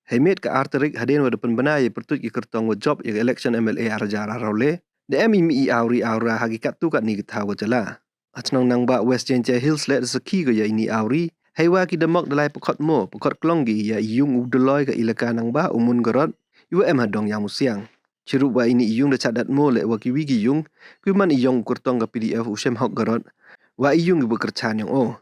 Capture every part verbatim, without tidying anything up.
Hei miet ka ar tarik hadien wa da pynbna ya i pyrtuit ki kyrtong wa jop ya ka election M L A ar hajar arphaw le, da em i mih i awri awra ha ki kattu katni ki thaw wa jylla. Ha chnong Nangbah West Jaintia Hills le da sakhi ko ya ini i awri, hei wa ki damok da lai pkhot mo pkhot klong ki ya i yung u daloi ka ilaka Nangbah u Mun Garot, i wa em ha dong Iawmusiang. Chirup wa ini i yung da chah dat mo le wa ki wi ki yung, ki man i yong u kyrtong ka P D F u Shemhok Garot, wa i yung ki wa kyrchan yong o.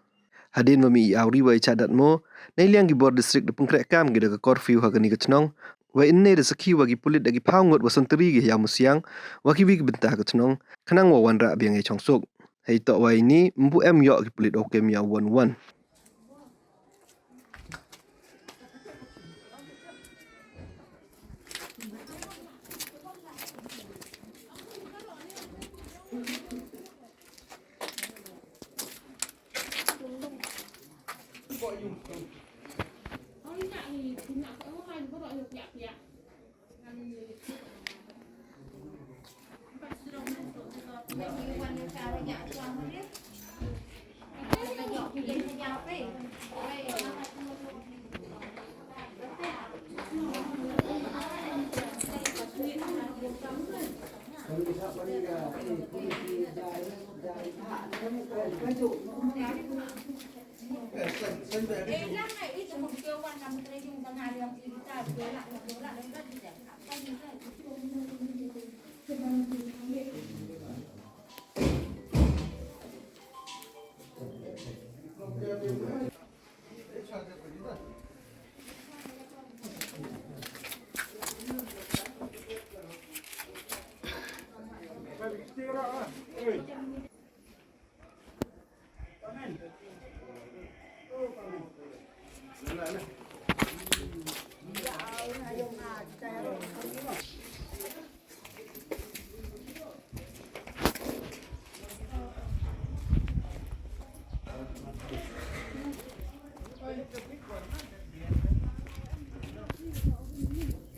Hadien wa mih i awri wa i chah dat mo, neiliang ki bor district da pynkhreh kam ki da ka curfew ha kani ka chnong, wa ynne da sakhi wa ki pulit da ki phaw ngut wa sentri ki ha Iawmusiang, wa ki wi ki bynta ka chnong, khnang wa wanrah biang ya i chongsuk. Hei toh wa ini, mbu em yoh ki pulit o kem ya wan wan.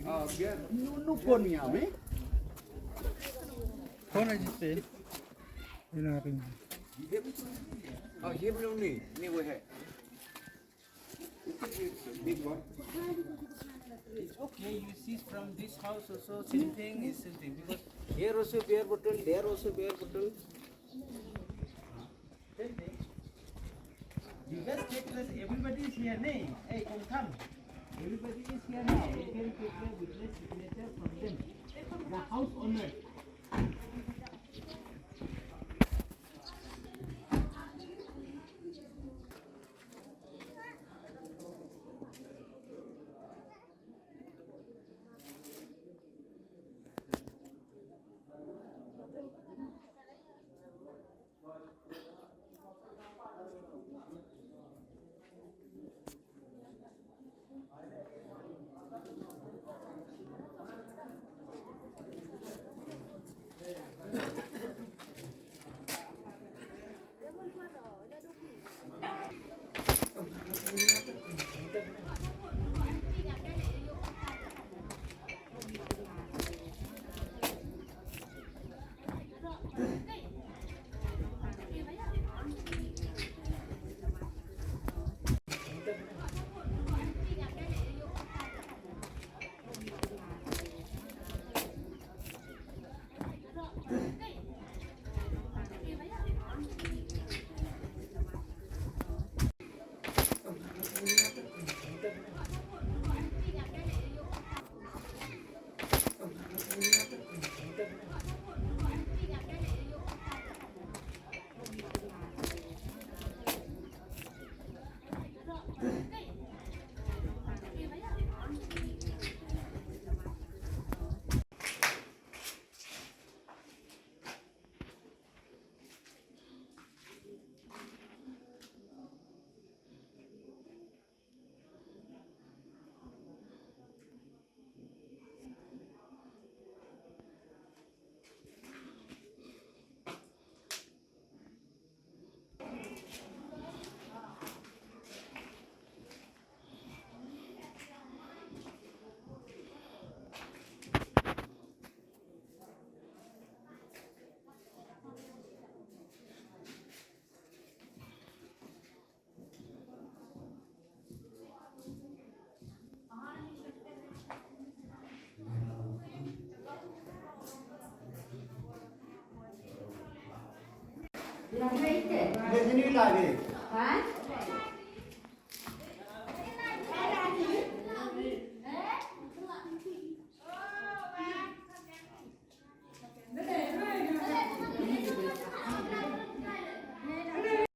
Ah, bien. No, no ponía, ¿eh? Phone is this? Oh, here only. Ni wo hai. Big one. It's okay, you see from this house also, same thing is same thing, because here also bare bottle, there also bare bottle. Same thing. You just take this, everybody is here, nahi? Hey, come, come. Everybody is here now. You can take the witness signature from them. The house owner. Lam rei te. Ni ni lai ni. Ha?